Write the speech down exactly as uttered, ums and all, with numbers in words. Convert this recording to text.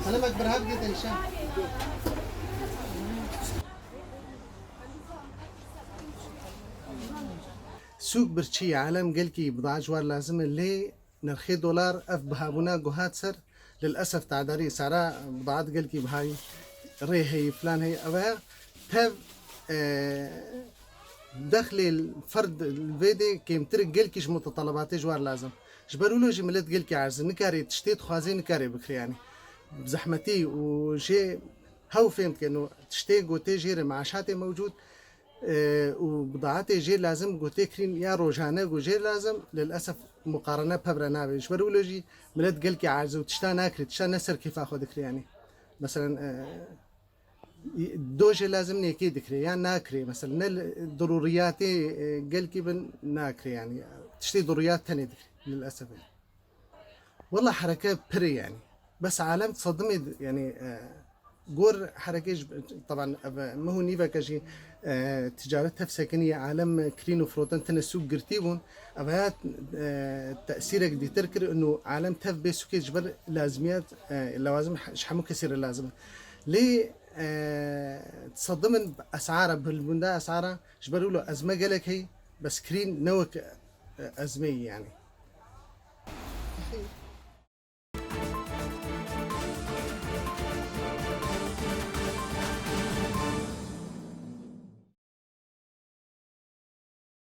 Selamek, berhev gidin şe. Sûk birçî ye, alem gelkî bid'a ji war lazim e, lê nirxê dolar ev bihabûna ku hat ser, lilesef tedarî sara bid'at gelkî bihayî, rê heyî, filan heyî, ev e tev, e, dexlê ferd li vê dê kêmtir e, gelkî ji mutalabatê ji war lazim. Ji ber wilo jî milet gelkî erz e, nikarê tiştê dixwazê nikarê bikirê, yanî bi zehmetî û jê hew fêm dikin û tiştê gotê jê re meaşatê mewcûd, e, û bidaetê jê lazim gotê kirîn ya rojane ku jê lazim, lilesef muqarene pevre nabe. Ji ber wilo jî milet gelkî erz e û tişta nakirê, tişta ne ser kêfa xwe dikirê, yanî. Meselen, e, do jê lazim nêkê dikirê, ya nakirê, mesela ne li, dirûriyatê, e, gelkî bin nakirê, yanî tiştê dirûriyat tenê dikirê, lilesef. Wela hereke pir e, yanî. Bes alem sedimê, yanî, e, gor hereke ji, teban ev e, meh û nîveke jî, e, ticaret tev sekinî ye, alem kirîn û firotin tine sûk girtî bûn. Ev ya, e, tesîrek dîtir kir, û alem tev bê sûkê ji ber lazimiyet, e, lewazim he-, ji hemû kesî re lazim e. Lê, e, sedimin esara, bilbûnda esara, ji ber wilo ezme gelek heyî, bes kirîn ne wek, e, ezmeyî, yanî.